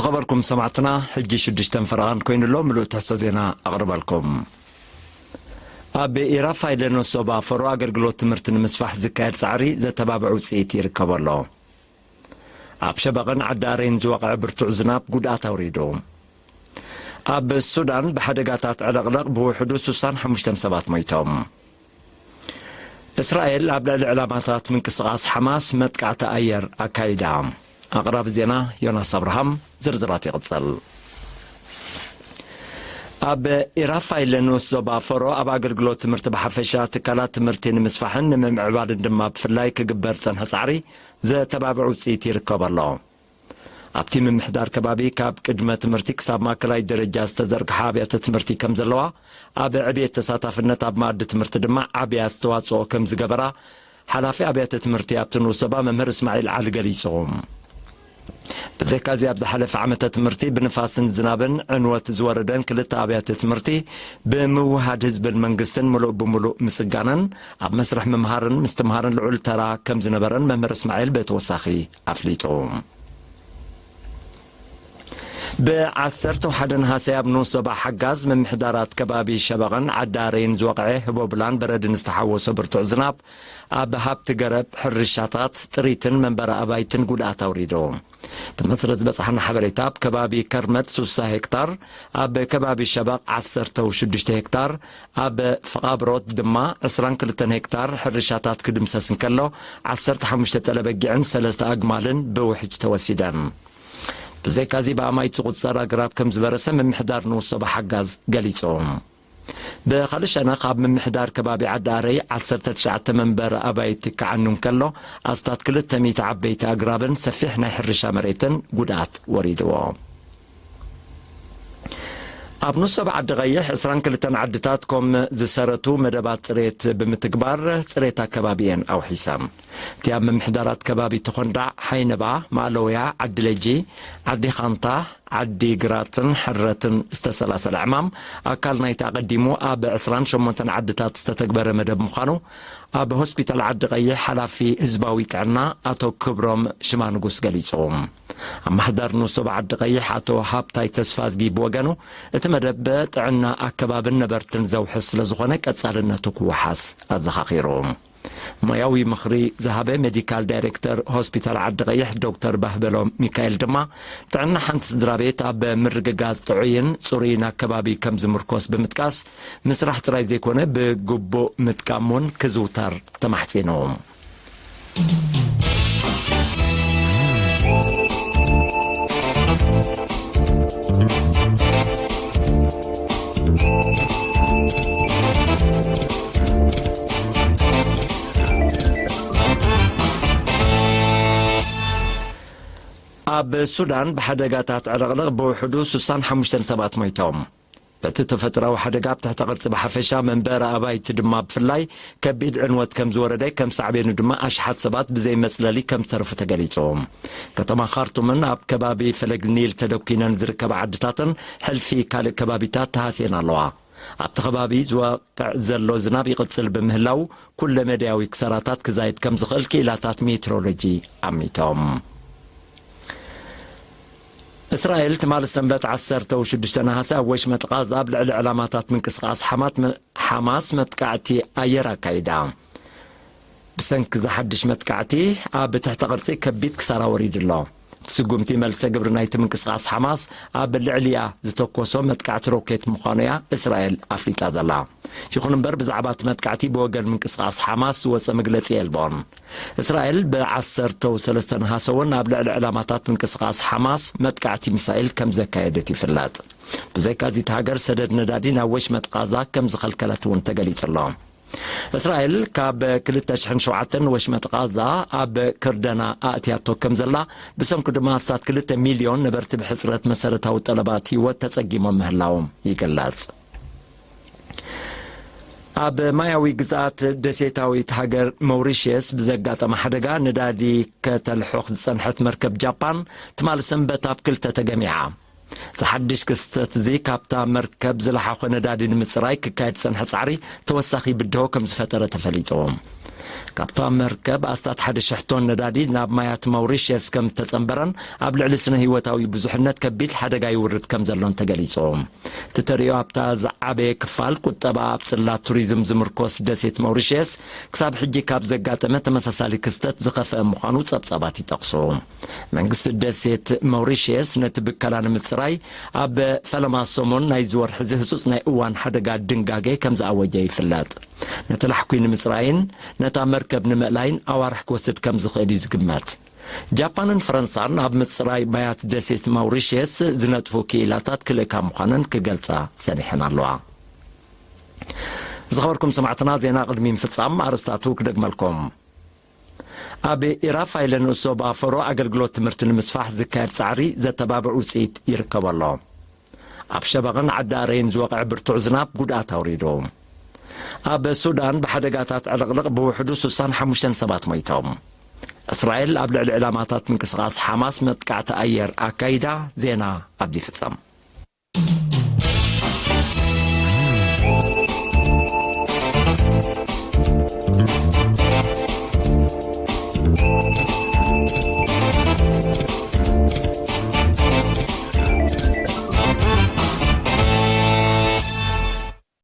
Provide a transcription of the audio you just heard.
ዝኸበርኩም ሰማዕትና፣ ሕጂ ሽዱሽተን ፈረቓን ኮይኑ ኣሎ። ምሉእ ትሕዝቶ ዜና ኣቕርበልኩም። ኣብ ኢራፋይለ ንኡስ ዞባ ፈሮ ኣገልግሎት ትምህርቲ ንምስፋሕ ዝካየድ ጻዕሪ ዘተባብዕ ውጽኢት ይርከቦ ኣሎ። ኣብ ሸበቕን ዓዲ ኣረይን ዝወቕዐ ብርቱዕ ዝናብ ጉድኣት ኣውሪዱ። ኣብ ሱዳን ብሓደጋታት ዕለቕለቕ ብውሕዱ ሱሳን ሓሙሽተን ሰባት ሞይቶም። እስራኤል ኣብ ልዕሊ ዕላማታት ምንቅስቓስ ሓማስ መጥቃዕቲ ኣየር ኣካይዳ። ኣቕራቢ ዜና ዮናስ ኣብርሃም። ዝርዝራት ይቕጽል። ኣብ ኢራፋይለ ንኡስ ዞባ ፈሮ ኣብ ኣገልግሎት ትምህርቲ ብሓፈሻ ትካላት ትምህርቲ ንምስፋሕን ንምምዕባልን ድማ ብፍላይ ክግበር ጸንሐ ጻዕሪ ዘተባብዕ ውጽኢት ይርከቦ ኣሎ። ኣብቲ ምምሕዳር ከባቢ ካብ ቅድመ ትምህርቲ ክሳብ ማእከላይ ደረጃ ዝተዘርግሓ ኣብያተ ትምህርቲ ከም ዘለዋ፣ ኣብ ዕብየት ተሳታፍነት ኣብ መኣዲ ትምህርቲ ድማ ዓቢ ኣስተዋጽኦ ከም ዝገበራ ሓላፊ ኣብያተ ትምህርቲ ኣብቲ ንኡስ ዞባ መምህር እስማዒል ዓሊ ገሊጹ። ብዘይካዚ ኣብ ዝሓለፈ ዓመተ ትምህርቲ ብንፋስን ዝናብን ዕንወት ዝወረደን ክልተ ኣብያተ ትምህርቲ ብምውሃድ ህዝብን መንግስትን ምሉእ ብምሉእ ምስጋነን ኣብ መስርሕ ምምሃርን ምስትምሃርን ልዑል ተራ ከም ዝነበረን መምህር እስማዒል ብተወሳኺ ኣፍሊጡ። ብ ዓሰርተ ሓደ ነሓሰ ኣብ ንኡስ ዞባ ሓጋዝ ምምሕዳራት ከባቢ ሸበቕን ዓዲ ኣረይን ዝወቕዐ ህቦብላን በረድን ዝተሓወሶ ብርቱዕ ዝናብ ኣብ ሃብቲ ገረብ፣ ሕርሻታት፣ ጥሪትን መንበሪ ኣባይትን ጉድኣት ኣውሪዱ። ብመሰረት ዝበጽሓና ሓበሬታ፣ ኣብ ከባቢ ከርመት ሱሳ ሄክታር፣ ኣብ ከባቢ ሸበቕ ዓሰርተ ሽዱሽተ ሄክታር፣ ኣብ ፈቓብሮት ድማ ዕስራን ክልተን ሄክታር ሕርሻታት ክድምሰስ እንከሎ፣ ዓሰርተ ሓሙሽተ ጠለበጊዕን ሰለስተ ኣግማልን ብውሕጅ ተወሲደን። ብዘይካዚ ብኣማይት ዝቑጸር ኣግራብ ከም ዝበረሰ ምምሕዳር ንኡስ ዞባ ሓጋዝ ገሊጹ። ብኻልእ ሸነኽ ኣብ ምምሕዳር ከባቢ ዓዲ ኣረይ ዓሰርተ ትሽዓተ መንበሪ ኣባይቲ ክዓኑ እንከሎ ኣስታት ክልተ ሚእቲ ዓበይቲ ኣግራብን ሰፊሕ ናይ ሕርሻ መሬትን ጉድኣት ወሪድዎ። ኣብ ንኡስ ዞባ ዓዲ ቀይሕ ዕስራን ክልተን ዓድታት ኮም ዝሰረቱ መደባት ጽሬት ብምትግባር ጽሬት ኣከባቢ እየን ኣውሒሰን። እቲ ኣብ ምምሕዳራት ከባቢ ተኾንዳዕ፣ ሓይነባ፣ ማእለውያ፣ ዓዲ ለጂ፣ ዓዲ ኻንታ፣ ዓዲ ግራትን ሕረትን ዝተሰላሰለ ዕማም ኣካል ናይቲ ኣቐዲሙ ኣብ ዕስራን ሸሞንተን ዓድታት ዝተተግበረ መደብ ምዃኑ ኣብ ሆስፒታል ዓዲ ቀይሕ ሓላፊ ህዝባዊ ጥዕና ኣቶ ክብሮም ሽማንጉስ ገሊጹ። ኣማሕዳር ንኡስ ዞባ ዓዲ ቀይሕ ኣቶ ሃብታይ ተስፋዝጊ ብወገኑ፣ እቲ መደብ ጥዕና ኣከባብን ነበርትን ዘውሕስ ስለ ዝኾነ ቀጻልነቱ ክወሓስ ኣዘኻኺሩ። ሞያዊ ምኽሪ ዝሃበ ሜዲካል ዳይሬክተር ሆስፒታል ዓዲ ቀይሕ ዶክተር ባህበሎም ሚካኤል ድማ፣ ጥዕና ሓንቲ ስድራ ቤት ኣብ ምርግጋጽ ጥዑይን ጽሩይን ኣከባቢ ከም ዝምርኮስ ብምጥቃስ፣ ምስራሕ ጥራይ ዘይኮነ ብግቡእ ምጥቃም እውን ክዝውተር ተማሕጺኑ። ኣብ ሱዳን ብሓደጋታት ዕልቕልቕ ብውሕዱ ሱሳን ሓሙሽተን ሰባት ሞይቶም። በቲ ተፈጥሮኣዊ ሓደጋ ኣብ ትሕተ ቅርጺ ብሓፈሻ መንበሪ ኣባይቲ ድማ ብፍላይ ከቢድ ዕንወት ከም ዝወረደ፣ ከም ሳዕቤኑ ድማ ኣሽሓት ሰባት ብዘይ መጽለሊ ከም ዝተረፉ ተገሊጹ። ከተማ ካርቱምን ኣብ ከባቢ ፈለግ ኒል ተደኲነን ዝርከባ ዓድታትን ሕልፊ ካልእ ከባቢታት ተሃስየን ኣለዋ። ኣብቲ ከባቢ ዝወቅዕ ዘሎ ዝናብ ይቕጽል ብምህላው፣ ኩለ መዳያዊ ክሳራታት ክዛይድ ከም ዝኽእል ክኢላታት ሜትሮሎጂ ኣሚቶም። እስራኤል ትማሊ ሰንበት ዓሰርተ ሽዱሽተ ነሓሰ ኣብ ወሽመጥ ቓዛ ኣብ ልዕሊ ዕላማታት ምንቅስቓስ ሓማት መ-፣ ሓማስ መጥቃዕቲ ኣየር ኣካይዳ። ብሰንኪ እዚ ሓድሽ መጥቃዕቲ ኣብ ትሕተ ቅርጺ ከቢድ ክሳራ ወሪዱ ኣሎ። እቲ ስጉምቲ መልሰ ግብሪ ናይቲ ምንቅስቓስ ሓማስ ኣብ ልዕሊኣ ዝተኮሶ መጥቃዕቲ ሮኬት ምዃኑ እያ እስራኤል ኣፍሊጣ ዘላ። ይኹን እምበር ብዛዕባ እቲ መጥቃዕቲ ብወገን ምንቅስቓስ ሓማስ ዝወጸ መግለጺ የልቦን። እስራኤል ብ ዓሰርተ ሰለስተ ነሓሰ እውን ኣብ ልዕሊ ዕላማታት ምንቅስቓስ ሓማስ መጥቃዕቲ ሚሳኤል ከም ዘካየደት ይፍለጥ። ብዘይካዚ እቲ ሃገር ሰደድ ነዳዲ ናብ ወሽመጥ ቓዛ ከም ዝኸልከለት እውን ተገሊጹ ኣሎ። እስራኤል ካብ ክልተ ሽሕን ሸውዓተን ወሽመጥ ቓዛ ኣብ ክርደና ኣእትያቶ ከም ዘላ፣ ብሰንኩ ድማ ኣስታት ክልተ ሚልዮን ነበርቲ ብሕጽረት መሰረታዊ ጠለባት ህይወት ተጸጊሞም ምህላዎም ይግለጽ። ኣብ ማያዊ ግዝኣት ደሴታዊት ሃገር መውሪሽየስ ብዘጋጠመ ሓደጋ ነዳዲ ከተልሑኽ ዝጸንሐት መርከብ ጃፓን ትማሊ ሰንበት ኣብ ክልተ ተገሚዓ። እዚ ሓድሽ ክስተት እዚ ካብታ መርከብ ዝለሓኾ ነዳዲ ንምጽራይ ክካየድ ዝጸንሐ ጻዕሪ ተወሳኺ ብድሆ ከም ዝፈጠረ ተፈሊጡ። ካብታ መርከብ ኣስታት ሓደ ሽሕ ቶን ነዳዲ ናብ ማያት ማውሪሽየስ ከም እተጸንበረን ኣብ ልዕሊ ስነ ህይወታዊ ብዙሕነት ከቢድ ሓደጋ ይውርድ ከም ዘሎን ተገሊጹ። እቲ ተርእዮ ኣብታ ዝዓበየ ክፋል ቁጠባ ኣብ ጽላት ቱሪዝም ዝምርኮስ ደሴት ማውሪሽየስ ክሳብ ሕጂ ካብ ዘጋጠመ ተመሳሳሊ ክስተት ዝኸፍአ ምዃኑ ጸብጻባት ይጠቕሱ። መንግስቲ ደሴት ማውሪሽየስ ነቲ ብከላ ንምጽራይ ኣብ ፈለማ ሰሙን ናይዚ ወርሒ እዚ ህጹጽ ናይ እዋን ሓደጋ ድንጋጌ ከም ዝኣወጀ ይፍለጥ። ነቲ ላሕኩይ ንምጽራይን ነታ መርከብ ንምእላይን ኣዋርሕ ክወስድ ከም ዝኽእል እዩ ዝግመት። ጃፓንን ፈረንሳን ኣብ ምጽራይ ማያት ደሴት ማውሪሽየስ ዝነጥፉ ክኢላታት ክልእካ ምዃነን ክገልጻ ጸኒሐን ኣለዋ። ዝኸበርኩም ሰማዕትና፣ ዜና ቅድሚ ምፍጻም ኣርእስታቱ ክደግመልኩም። ኣብ ኢራፋይለ ንእሶ ባፈሮ ኣገልግሎት ትምህርቲ ንምስፋሕ ዝካየድ ጻዕሪ ዘተባብዕ ውጽኢት ይርከቦ ኣሎ። ኣብ ሸበቕን ዓዲ ኣረይን ዝወቕዐ ብርቱዕ ዝናብ ጉድኣት ኣውሪዱ። ኣብ ሱዳን ብሓደጋታት ዕልቕልቕ ብውሕዱ ስሳን ሓሙሽተን ሰባት ሞይቶም። እስራኤል ኣብ ልዕሊ ዕላማታት ምንቅስቓስ ሓማስ መጥቃዕቲ ኣየር ኣካይዳ። ዜና ኣብዚ ይፍጸም።